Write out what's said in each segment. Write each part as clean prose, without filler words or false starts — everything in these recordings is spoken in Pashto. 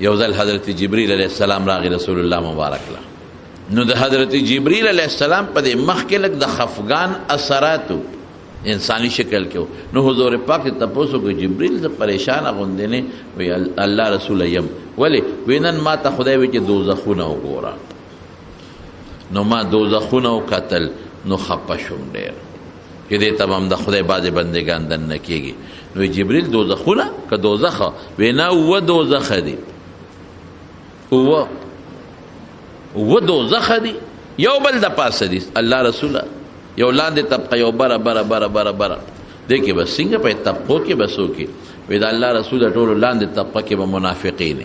یو ځل حضرت جبرئیل علیه السلام راغی رسول الله مبارک له. نو د حضرت جبرئیل علیه السلام په دې مخ کې لږ د خفګان اثراتو انساني شکل کې. نو حضور پاک ته تپوس وکړ، جبرئیل زه پریشانه غوندې نه؟ وی الله رسول یم. ولې؟ وی نن ما ته خدای وی چې دوزخونه وګوره. نو ما دوزخونه وکتل، نو خپه شوم ډېر چې دې ته به هم د خدای بعضې بندګان دننه کېږي. نو جبرئیل دوزخونه که دوزخه؟ وی نه، اووه دوزخه دي، اووه دوزخه دي، یو بل د پاسه دي. الله رسوله یو لاندې طبقه، یو بره بره بره بره بره، دې کې به څنګه په طبقو کې به څوک وي؟ وی د الله رسول ټولو لاندې طبقه کې به منافقین.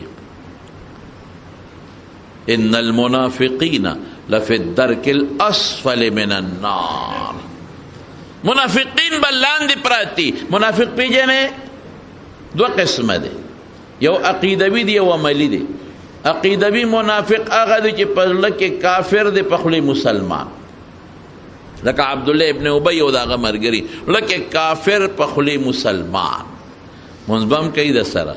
ان المنافقین لفی الدرک الاسفل من النار. منافقین به لاندې پراتی. منافق پیژنې؟ دوه قسمه دی، یو عقیدوي دی، یو عملی دی. عقیدوي منافق هغه دی چې په زړه کې کافر دی، په خولې مسلمان، لکه عبدالله ابن ابی او د هغه ملګري، زړه کې کافر په خولې مسلمان، مونځ به هم کوي د سره.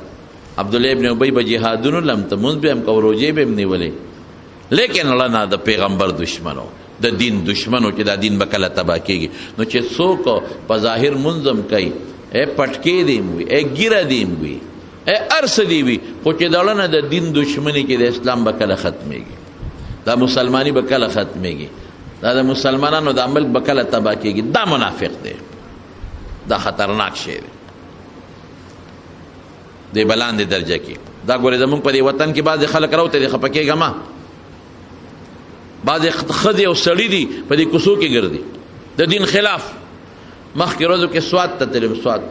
عبدالله ابن ابی به جهادونو لم ته مونځ به هم کوه، روژې به هم نیولې، لیکن زړه نه د پیغمبر دشمنو، د دین دشمنو، چې دا دین به کله تباه کېږي. نو چې څوک په ظاهر مونځ هم کوي، ای پټکې دې هم وي، ای ږیره دې هم وي، ای هر څه دې وي، خو چې د زړه نه د دین دشمني کې د اسلام به کله ختمېږي، دا مسلماني به کله ختمېږي، دا د مسلمانانو دا ملک به کله تباه کېږي، دا منافق دی، دا خطرناک شی دی، دی به لاندې درجه کې. دا ګورې زمونږ په دې وطن کې بعضې خلک راوتي دي، خفه کېږه مه، بعضې ښځې او سړي دي په دې کوڅو کې ګرځي د دین خلاف. مخکې ورځو کې سوات ته تلم، سوات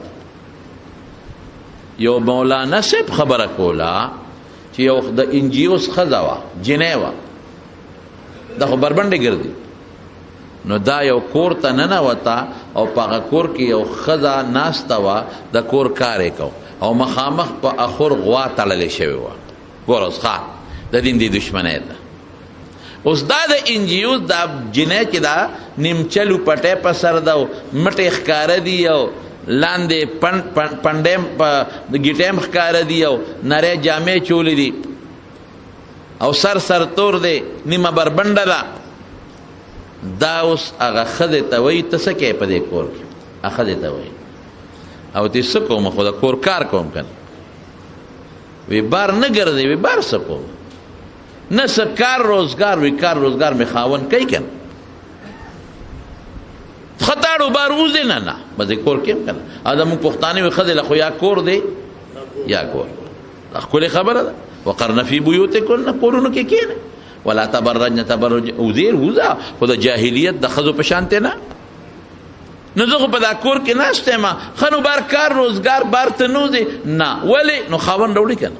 یو مولانا صاحب خبره کوله چې یو د این جي اوز ښځه وه، جینۍ وه، دا خو بربنډې ګرځي. نو دا یو کور ته ننوته او په هغه کور کې یو ښځه ناسته وه، د کور کار یې کو، او مخامخ په اخور غوا تړلې شوې وه. ګوره اوس ښه د دین دې دښمنۍ ته. اوس دا د این جي اوز دا جینۍ چې دا نیمچلو پټی په سر ده او مټې ښکاره دي او لاندې پنډی هم په ګیټی هم ښکاره دي او نری جامې چولې دي او سر سر تور دی، نیمه بربنډه ده. دا اوس هغه ښځې ته وایي ته څه کوې په دې کور کې؟ هغه ښځې ته وایي او ته څه کوم، خو د کور کار کوم که نه. وی بار نه ګرځې، وی بار څه کوم، نه څه کار روزګار. وی کار روزګار مې خاوند کوي که نه، ښه بار وځې نه، نه بس کور کې هم که نه. او زموږ پښتانه وي ښځې له خو یا کور دی یا کور. دا ښکلې خبره ده. وقرن فی بیوتکن، کورونو کې کښېنئ، ولا تبرجن تبرج وزیر وزا، خو د جاهلیت د ښځو په شان ته نه. نو زه خو په دا کور کې ناست یم، ښه نو بار کار روزګار بار ته نه وځې؟ نه. ولې؟ نو خاوند راوړي که نه،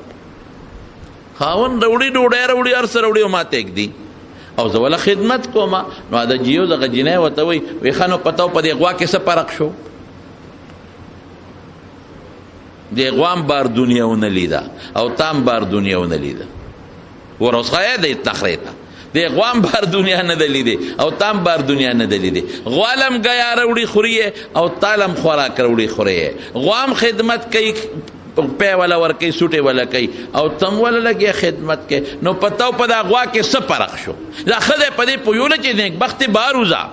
خاوند راوړي، ډوډۍ راوړي، هر څه راوړي او ما ته ږدي او زه وله خدمت کوم. نو د جیو دغه جینۍ ورته وایي، وایي ښه نو په تا په دې غوا کې څه فرق شو؟ دې غوا هم بار دنیا ونه لیده او تا هم بار دنیا ونه لیده. ګوره اوس ښه دی تخرې ته، دې غوا هم بار دنیا نه ده لیدې او تا هم بار دنیا نه ده لیدې. غوا له هم ګیا راوړي خوري او تا له هم خوراک راوړي خوري. غوا هم خدمت کوي، پی ولا ورکوي، سوټې ولا کوي، او ته هم وله لګې خدمت کوي. نو په تا او په دا غوا کې څه فرق شو؟ دا ښځه په دې پوهیوله چې نېکبختې بار وځه،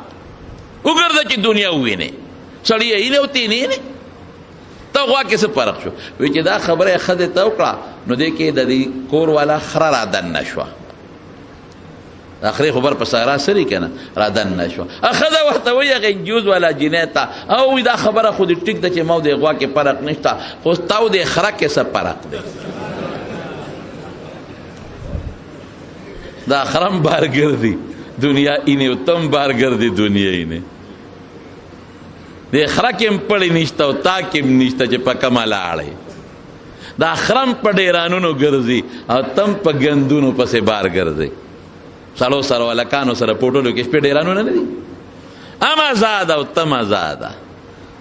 وګرځه چې دنیا ووینې، سړی یې اینې او تینې اینې، تا غوا کې څه فرق شو؟ وایي چې دا خبره یې ښځې ته وکړه، نو دې کې د دې کور والا خره را دننه شوه. دا خرې خو بر په صحرا سري که نه، را دننه شوه. ښځه ورته وایي هغې انجیوز والا جینۍ ته، او وایي دا خبره خو دې ټیک ده چې ما او دې غوا کې فرق نشته، خو ستا او دې خره کې څه فرق دی؟ دا خره هم بار ګرځي دنیا اینې او ته هم بار ګرځي دنیا اینې. دې خره کې هم پړی نشته او تا کې هم نشته چې په کومه لاړې. دا خره هم په ډېرانونو ګرځي او ته هم په ګندونو پسې بار ګرځي. سړو سره هلکانو سره پوټلو کې شپې ډېرانونه نه دي، هم ازاده او ته هم ازاده،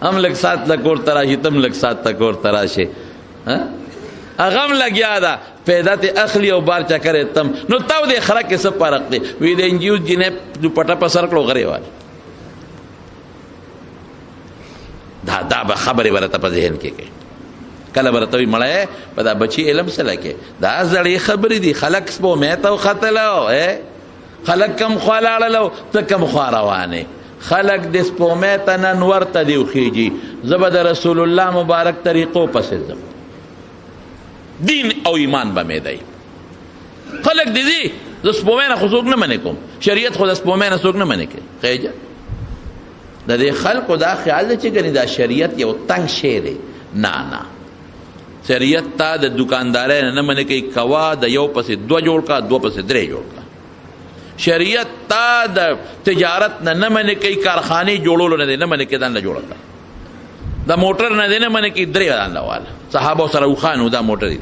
هم لږ ساعت له کور ته راشي، ته هم لږ ساعت ته کور ته راشي. هغه هم لګیا ده، پیدا ترې اخلي او بار چکر یې تم. نو تا او دې خره کې څه فرق دی؟ وایي د انجیو جینۍ دوپټه په سر کړو غرې والي. دا به خبرې به راته په ذهن کې کوي. کله به راته وایي مړی په دا بچي علم څه لکې، دا زړې خبرې دي، خلک سپومې ته وختلو، خلک کم خوا لاړلو، ته کم خوا روان یې. خلک د سپومې ته نن ورته دی وخیږي، زه به د رسول الله مبارک طریقو پسې ځم، دین او ایمان به مې دی. خلک دې ځي، زه سپومې نه خو څوک نه منې کوم، شریعت خو د سپومې نه څوک نه منې کوي. خیجه د دې خلکو دا خیال دی چې ګنې دا شریعت یو تنګ شی دی. نه نه، شریعت تا د دکاندارۍ نه نه منې کوي، کوه د یو پسې دوه جوړ کا، دوه پسې درې جوړ کا. شریعت تا د تجارت نه نه منې کوي، کارخانې جوړولو نه دی نه منې کوي، ځان له جوړه کړه. د موټر نه دی نه منې کوي، درې ځان له واله، صحابو سره اوښان وو، دا موټر دی.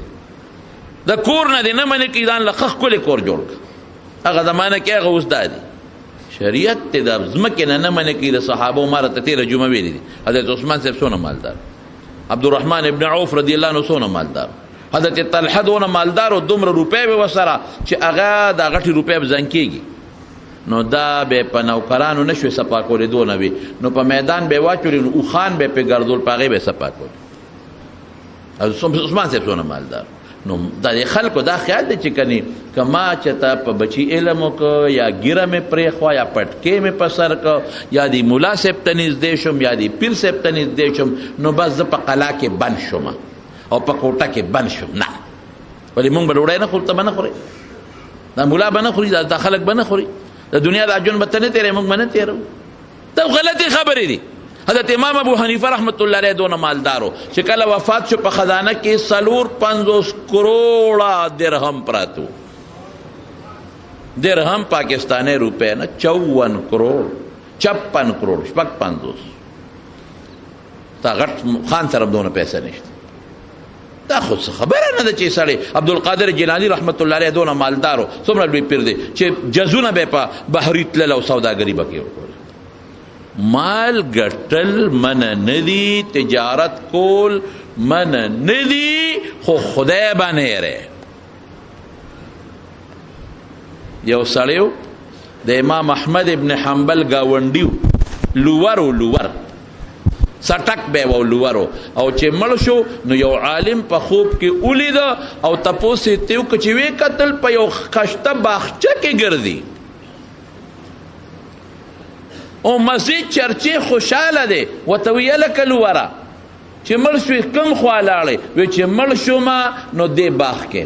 د کور نه دی نه منې کوي، ځان له ښه ښکلی کور جوړ کړه. هغه زمانه کې هغه اوس دا دی. شریعت ته د ځمکې نه نه منې کوي. د صحابو ما راته تېره جمعه ویلي دي، حضرت عثمان صاحب څونه مالدار، عبدالرحمن ابن عوف رضی الله عنه څونه مالدار، حضرت طلحه دونه مالدار او دومره روپۍ به ورسره چې هغه دا غټې روپۍ به زنګ کېږي، نو دا به په نوکرانو نه شوې صفا کولې، دونه وي نو په میدان به یې واچولې، نو اوښان به یې پرې ګرځول، په هغې به یې صفا کولې. عثمان صاحب څونه مالدار. نو د دې خلکو دا خیال دی چې کني که ما چې ته په بچي علم وکړ، یا ږیره مې پرېښوه، یا پټکې مې په سر کړ، یا دې ملا صاحب ته نږدې شوم، یا دې پیر صاحب ته نږدې شوم، نو بس زه په قلا کې بند شوم او په کوټه کې بند شوم. نه، ولې مونږ به ډوډۍ نه خورو، ته به نه خورې، دا ملا به نه خوري، دا خلک به نه خوري، د دنیا دا ژوند به ته نه تېرې، مونږ به نه تېرو. دا غلطې خبرې دي. حضرت امام ابو حنیفه رحمت الله علیه دونه مالدارو چې کله وفات شو په خزانه کې 54 کروڑه درهم پراتو، درهم پاکستانی روپے نه، 54 کروڑ، 56 کروڑ، 56. تا غټ خان سره دونه پیسې نشته. دا خو څه خبره نه ده چې سړی عبدالقادر جیلاني رحمت الله علیه دونه مالدارو، څومره لوی پیر دی چې جزونه به په بحري تلل او سوداګري به کې وکړه. مال ګټل منع نه دي، تجارت کول منع نه دي، خو خدای باندې یې. یو سړی و د امام احمد ابن حنبل ګاونډي و، لور و، لور سټک به و، لور و، او چې مړ شو نو یو عالم په خوب کې ولید او تپوس یې ترې وکړ چې ویې کتل په یو ښکته باغچه کې ګرځي او مزې چرچې خوشحاله دی. ورته ویې هلکه لوره چې مړ شوې کوم خوا لاړې؟ وی چې مړ شوم نو دې باغ کې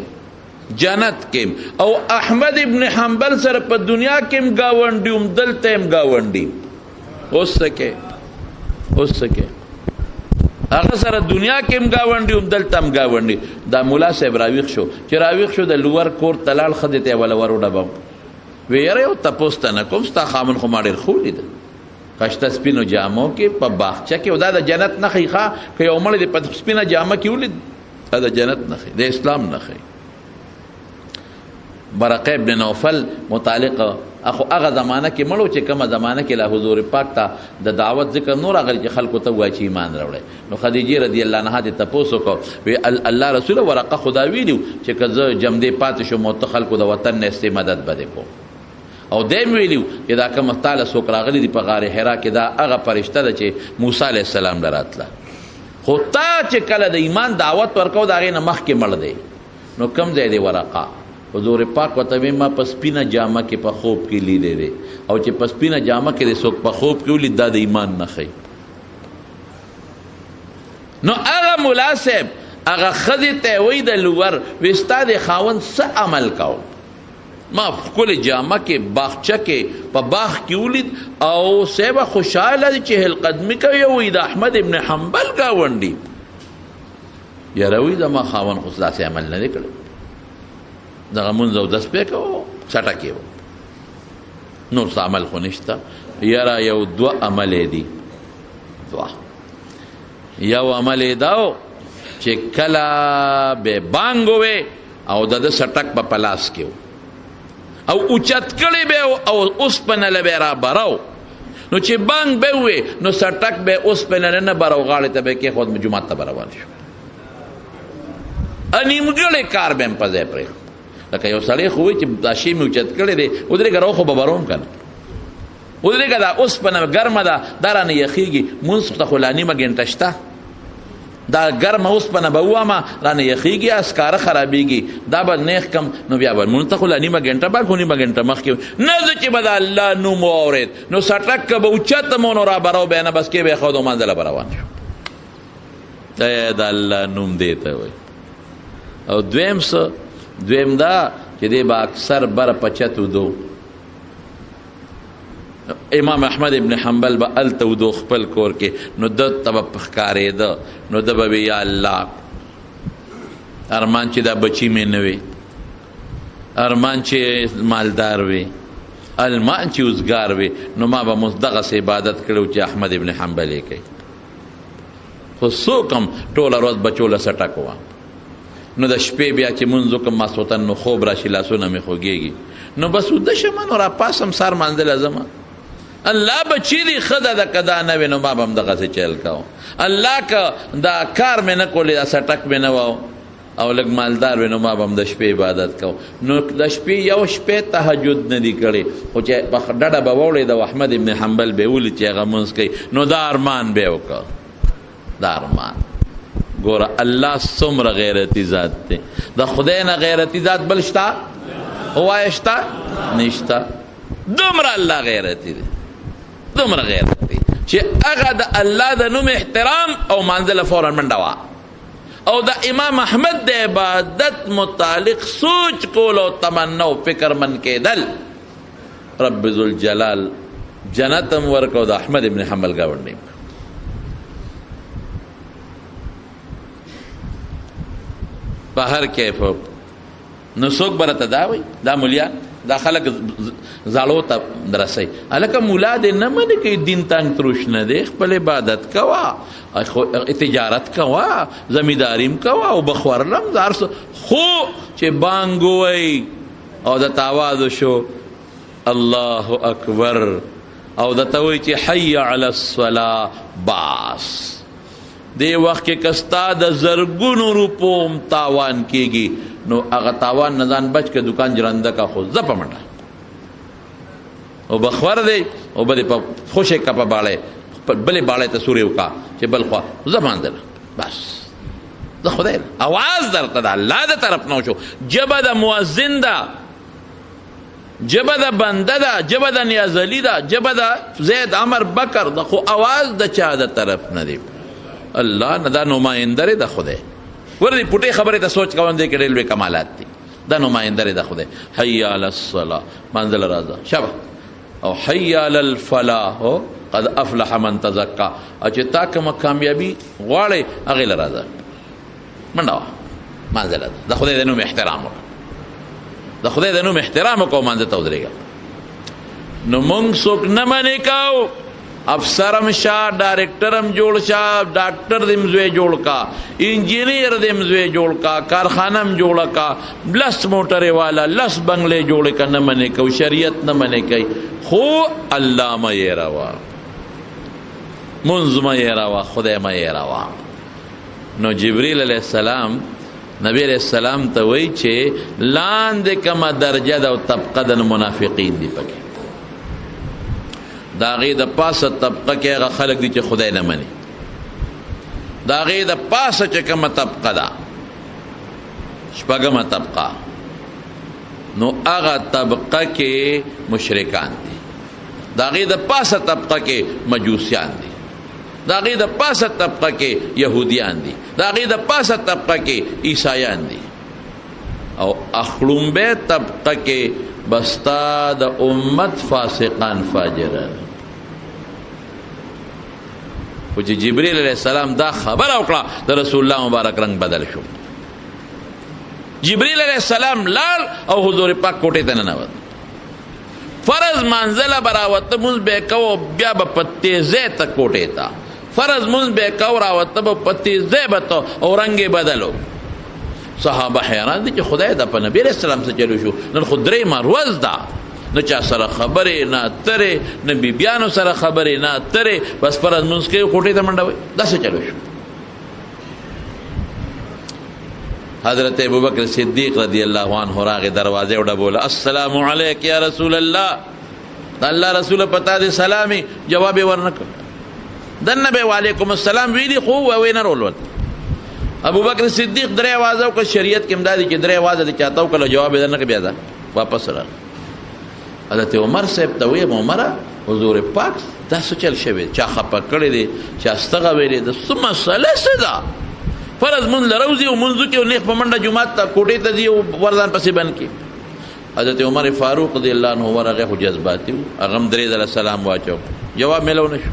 جنت کې، او احمد ابن حنبل سره په دنیا کې هم ګاونډي وم، دلته هم ګاونډي. اوس څه کې؟ اوس څه کې؟ هغه سره دنیا کې هم ګاونډي وم، دلته هم ګاونډي. دا ملا صاحب راویښ شو، چې راویښ شو د لور کور ته لاړ، ښځې ته یې وله ور وډبوم، وی یاره یو تپوس ته نه کوم، ستا خاوند خو ما ډېر ښه ولیده، کښته سپینو جامو کې په باغچه کې، او دا د جنت نښې ښه، که یو مړی دې په سپینه جامه کې ولید، دا د جنت نښې، د اسلام نښې. برقه ابن نوفل متعلق اخو هغه زمانه کې مړو چې کومه زمانه کې لا حضور پاک ته د دعوت ذکر نور راغلی چې خلکو ته ووایي چې ایمان راوړی. نو خدیجې رضی الله عنها دې تپوس وکړ، وی الله رسول ورقه خو دا ویلي چې که زه جمدې پاتې شوم او ته خلکو د وطن نه استې مدد به دې کوم. او دی هم ویلي چې دا کوم تا له څوک راغلي دي په غار حرا کې، دا هغه فرشته ده چې موسی علیه السلام له راتله، خو تا چې کله د ایمان دعوت ورکو د هغې نه مخکې مړ دی، نو کوم ځای دی ورقه؟ حضور پاک ورته وی ما په سپینه جامه کې په خوب کې لیدی دی، او چې په سپینه جامه کې دې څوک په خوب کې ولید دا د ایمان نښه. نو هغه ملا صاحب هغه ښځې ته وایي د لور، وی ستا د خاوند څه عمل کاو؟ ما ښکلې جامه کې باغچه کې په باغ کې ولید او صاحب خوشحاله دی چې هل قدمي کوي، وایي د احمد ابن حنبل ګاونډي. یاره وایي زما خاوند خو داسې عمل نه دی کړی، دغه مونځ اودس پې کوو څټه کې و، نور څه عمل خو نشته. یاره یو دوه عمل یې دي، دوه. یو عمل یې دا و چې کله به بانګ ووې او د ده څټک به په لاس کې و او اوچت کړی به او اوسپنه له به یې رابراو، نو چې بانګ به ووې نو څټک به اوسپنه له نه براو، غاړې ته به یې کېښود، جومات ته به روان شو. نیمګړی کار به هم په ځای پرېښود. لکه یو سړی خو وایي چې دا شی مې اوچت کړی دی، ودرېږه راو خو به بروم که نه، ودرېږه دا اوسپنه ګرمه ده، دا رانه یخېږي، مونځ ته خو لا نیمه ګنټه شته، دا ګرمه اوسپنه به ووهمه رانه یخېږي، اسکاره خرابېږي، دا به نیغ کم، نو بیا به مونږ ته خو لا نیمه ګنټه باک، خو نیمه ګنټه مخکې نه زه چې به د الله نوم واورېد نو څټک که به اوچتم نو رابرو به نه، بس کې به یې ښودو منزله به روان شو. دا د الله نوم دی ته وایي. او دویم څه؟ دویم دا چې دی به اکثر بر په چت ودو. امام احمد ابن حنبل به هلته ودو خپل کور کې، نو ده ته به ښکارېده، نو ده به وي یا الله ارمان چې دا بچي مې نه وي، ارمان چې مالدار وي، ارمان چې اوزګار وي، نو ما به مو دغسې عبادت کړی چې احمد ابن حنبل یې کوي. خو څوک هم ټوله ورځ بچو له څټک وه، نو د شپې بیا چې مونځ وکړم ماسخوتن نو خوب راشي، لاسونه مې خوږېږي، نو بس وده شم، نو راپاسم سهار مانځله ځم. الله بچی دې ښه ده که دا نه وي نو ما به هم دغسې چل کوم. الله که دا کار مې نه کولی، دا څټک مې نه وو او لږ مالدار وي، نو ما به هم د شپې عبادت کوم. نو د شپې یو شپې تهجد نه دی کړی، خو چې په ډډه به ووړېده او احمد ابن حنبل به یې ولید چې هغه مونځ کوي، نو دا ارمان به یې وکړ. دا ارمان ګوره الله څومره غیرتي ذات دی، د خدای نه غیرتي ذات بل شته؟ ووایه شته؟ نشته. دومره الله غیرتي دی، دومره غیرتي چې هغه د الله د نوم احترام او منزله فورا منډه وه، او د امام احمد د عبادت متعلق سوچ کول او تمنا او فکر من کېدل، رب ذوالجلال جنت هم ورکړ د احمد ابن حنبل ګاونډی. په هر کیف نو څوک به راته دا وایي، دا ملیا دا خلک زاړو ته رسوي، هلکه ملا دې نه منې کوي، دین تنګ تروش نه دی، خپل عبادت کوه، تجارت کوه، زمینداري هم کوه او بخورلم هر څه، خو چې بانګ ووایي او د ته اواز وشو الله اکبر او د ته وایي چې حی علی الصلاة، باس دې وخت کې که ستا د زرګونو روپو هم تاوان کېږي، نو هغه تاوان نه ځان بچ که دکان جرنده که، خو ځه په منډه او بخور دی او به دې په خوشې که په باړی بلې باړی ته سورې وکړه چې بل خوا ځه باندې بس د خدای اواز درته د الله د طرف نه وشو. ژبه د مؤذن ده، ژبه د بنده ده، ژبه د نیازلی ده، ژبه د زید عمر بکر ده، خو اواز د چا د طرف نه دی، الله نه. دا نماینده دی د خدای. ګوره دې پوټې خبرې ته سوچ کوم، دې کې ډېر لوی کمالات دي. دا نماینده دی د خدای. حی علی الصلاة منزل راځه شبه، او حی علی الفلاح قد افلح من تزکا، او چې تا کومه کامیابي غواړې هغې له راځه منډه وه منزل راځه. د خدای د نوم احترام وکړه، د خدای د نوم احترام وکړه او منزل ته ودرېږه. نو مونږ څوک نه منې کوو، افسرم شه، ډایرکټرم جوړ شه، ډاکټر دې زوی جوړ کا، انجینیر دې زوی جوړ کا، کارخانه هم جوړه کا، لس موټرې والا لس بنګلې جوړې کا، نه منې کوو، شریعت نه منې کوي، خو الله مه یې راوه، مونځ مه یې راوه، خدای مه یې راوه. نو جبریل علیه السلام نبی علیه السلام ته وایي چې لاندې کومه درجه ده او طبقه ده، نو منافقین دي پکې. د هغې د پاسه طبقه کې هغه خلک دي چې خدای نه مني. د هغې د پاسه چې کومه طبقه ده، شپږمه طبقه، نو هغه طبقه کې مشرکان دي. د هغې د پاسه طبقه کې مجوسیان دي. د هغې د پاسه طبقه کې یهودیان دي. د هغې د پاسه طبقه کې عیسایان دي. او اخړومبه طبقه کې بستا د امت فاسقان فاجران. خو چې جبرئیل علیه السلام دا خبره وکړه، د رسول الله مبارک رنګ بدل شو. جبرئیل علیه السلام لاړ او حضور پاک کوټې ته ننوت. فرض منزله به راوته، مونځ به یې کوه، بیا به په تېزۍ ته کوټې ته. فرض مونځ به یې کوه، راوته به په تېزۍ به ته، او رنګ یې بدلو. صحابه حیران دي چې خدای دا په نبی علیه السلام څه چلو شو، نن خو درېیمه ورځ ده، نه چا سره خبرې نه اترې، نه بیبیانو سره خبرې نه اترې، بس فرض مونځ کوي کوټې ته منډه وهي، داسې چلو شو. حضرت ابوبکر صدیق رضی الله عنه راغی، دروازه وډبوله، السلام علیک یا رسول الله. د الله رسول په تا دې سلامي. جواب یې ورنه کړ. دننه به وعلیکم السلام ویلي، خو ویې نه رولول. ابو بکر صدیق درې आवाज او شریعت کې امدادي چې درې आवाज د چاته وکړه جواب یې نه بیا ده واپس راغی. حضرت عمر صاحب ته ویم، عمره حضور پاک دا څه چل شوی، چا خپه کړی دی، چا ستغه ویلې ده، څه مسله څه ده؟ فرض مونږ له روځي او مونځ وکړي او نېغ په منډه جومات ته کوټې ته ځي او ورځان پسې بند کړي. حضرت عمر فاروق رضی الله عنه ورغی، خو جذباتي و، هغه هم درې ځله سلام واچو، جواب میلاو نه شو.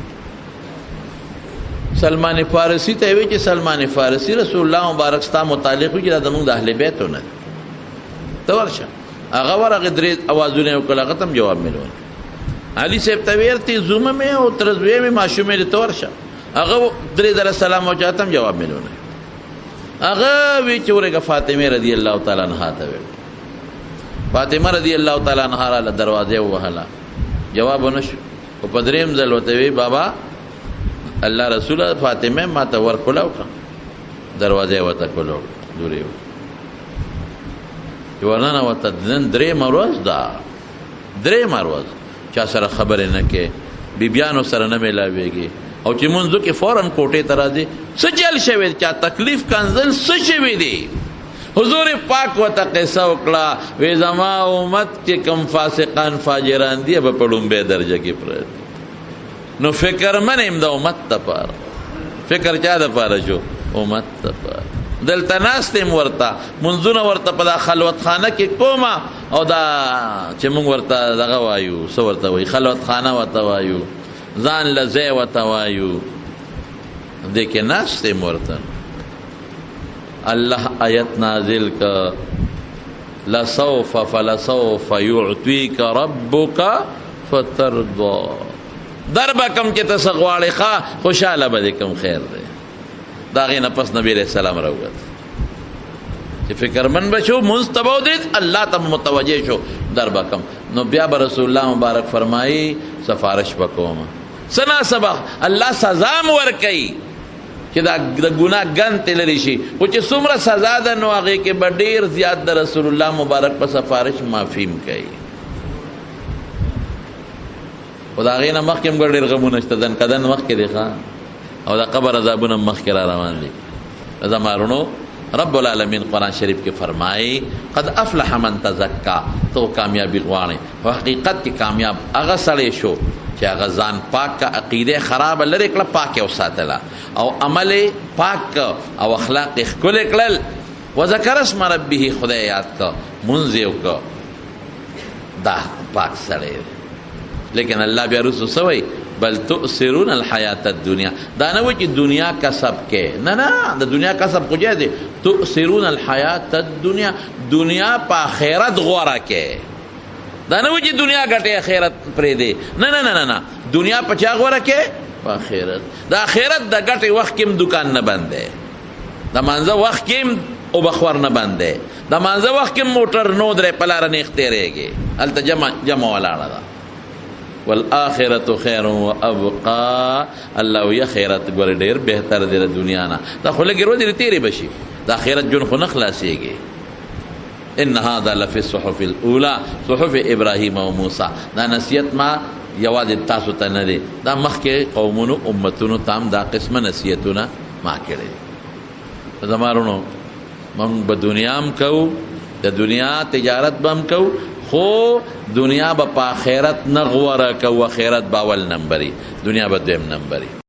سلمان فارسی ته وی چې سلمان فارسی رسول الله مبارک ستا متعلق وي چې دا زموږ د اهل بیتو نه دی، ته ورشه. هغه ورغی درې اوازونه یې وکړل، هغه ته هم جواب میلاو. علي صاحب ته ویل ته زومه مې او تر زوی مې ماشومې دې ته ورشه، هغه درې ځله سلام واچو، هغه ته هم جواب میلاو نه. هغه وی چې ورګه فاطمه رضی الله تعالی عنها ته ویل. فاطمه رضی الله تعالی عنها راله دروازه ووهله، جواب ونه شو. خو په دریم ځل ورته وی بابا الله رسول فاطمه ما ته ور کولاو کړه، دروازه یې ورته کولاو دورې وکړه. چې ورننوته نن درېیمه ورځ ده، درېیمه ورځ چا سره خبرې نه کوې، بیبیانو سره نه میلاویږي، او چې مونځ وکړې فوراً کوټې ته راځې. څه چل شوی؟ چا تکلیف کنځل څه شوي دي؟ حضور پاک ورته قصه وکړه، وی زما امت کې کم فاسقان فاجران دي به په لومبۍ درجه کې پروت دي. نو فکرمن یم د امت دپاره. فکر چا دپاره شو؟ امت دپاره. دلته ناست یم ورته، منځونه ورته په دا خلوتخانه کې کومه، او دا چې موږ ورته دغه وایو، څه ورته وایي، خلوتخانه ورته وایو، ځان له ځای ورته وایو، دې کې ناست یم ورته. الله آیت نازل که لسوف فلسوف یعطیک ربک فترضا. در به کم چې ته څه غواړې، ښه خوشحاله به دې کم، خیر دی. د هغې نه پس نبی علیہ السلام راووت چې فکرمن به شو، مونځ ته به ودرېد، الله ته به متوجه شو، در به کم. نو بیا به رسول الله مبارک فرمایي سفارش به کوم، څه نا څه به الله سزا هم ورکوي چې دا د ګناه ګند ترې لرې شي، خو چې څومره سزا ده نو هغې کې به ډېر زیات د رسول الله مبارک په سفارش معافي هم کوي. خو د هغې نه مخکې هم ډېر غمونه شته، ځنکدن مخکې دی ښه، او د قبر عذابونه هم مخکې را روان دي. زما وروڼو، رب العالمین قرآن شریف کې فرمایي قد افلح من تزکا، ته کامیابي غواړې، خو حقیقت کې کامیاب هغه سړی شو چې هغه ځان پاک که، عقیده خرابه لرې کړه، پاک یې وساتله، او عمل یې پاک که، او اخلاق یې ښکلی کړل، وذکر اسم ربه، خدای یاد که، مونځ یې وکړ، دا پاک سړی دی. لیکن الله بیا وروسته څه وایي؟ بل تؤثرون الحیات الدنیا. دا نه وایي چې دنیا کسب کې، نه نه، د دنیا کسب خو جایز دی. تؤثرون الحیات الدنیا، دنیا په آخرت غوره کې. دا نه وایي چې دنیا ګټې آخرت پرېږدې، نه نه نه نه نه، دنیا په چا غوره کې؟ په آخرت. د آخرت د ګټې وخت کې هم دکان نه بند دی، د مانځه وخت کې هم اوبخور نه بند دی، د مانځه وخت کې هم موټر نو درې په لاره نېغ تېرېږي، هلته جمع ولاړه ده. والآخرة خیر و ابقا، الله وی خیرت ګورې ډېر بهتر دی د دنیا نه، دا خو لږې ورځې تېرې به شي، د آخرت ژوند خو نه خلاصېږي. ان هذا لفی الصحف الاولى صحف ابراهیم و موسی. دا نصیحت ما یوازې تاسو ته نه دی، دا مخکې قومونو امتونو ته هم دا قسمه نصیحتونه ما کړی دي. زما وروڼو، موږ به دنیا هم کوو، د دنیا تجارت به هم کوو، خو دنیا به په آخرت نه غوره کوو، آخرت به اول نمبري، دنیا به دویم نمبري.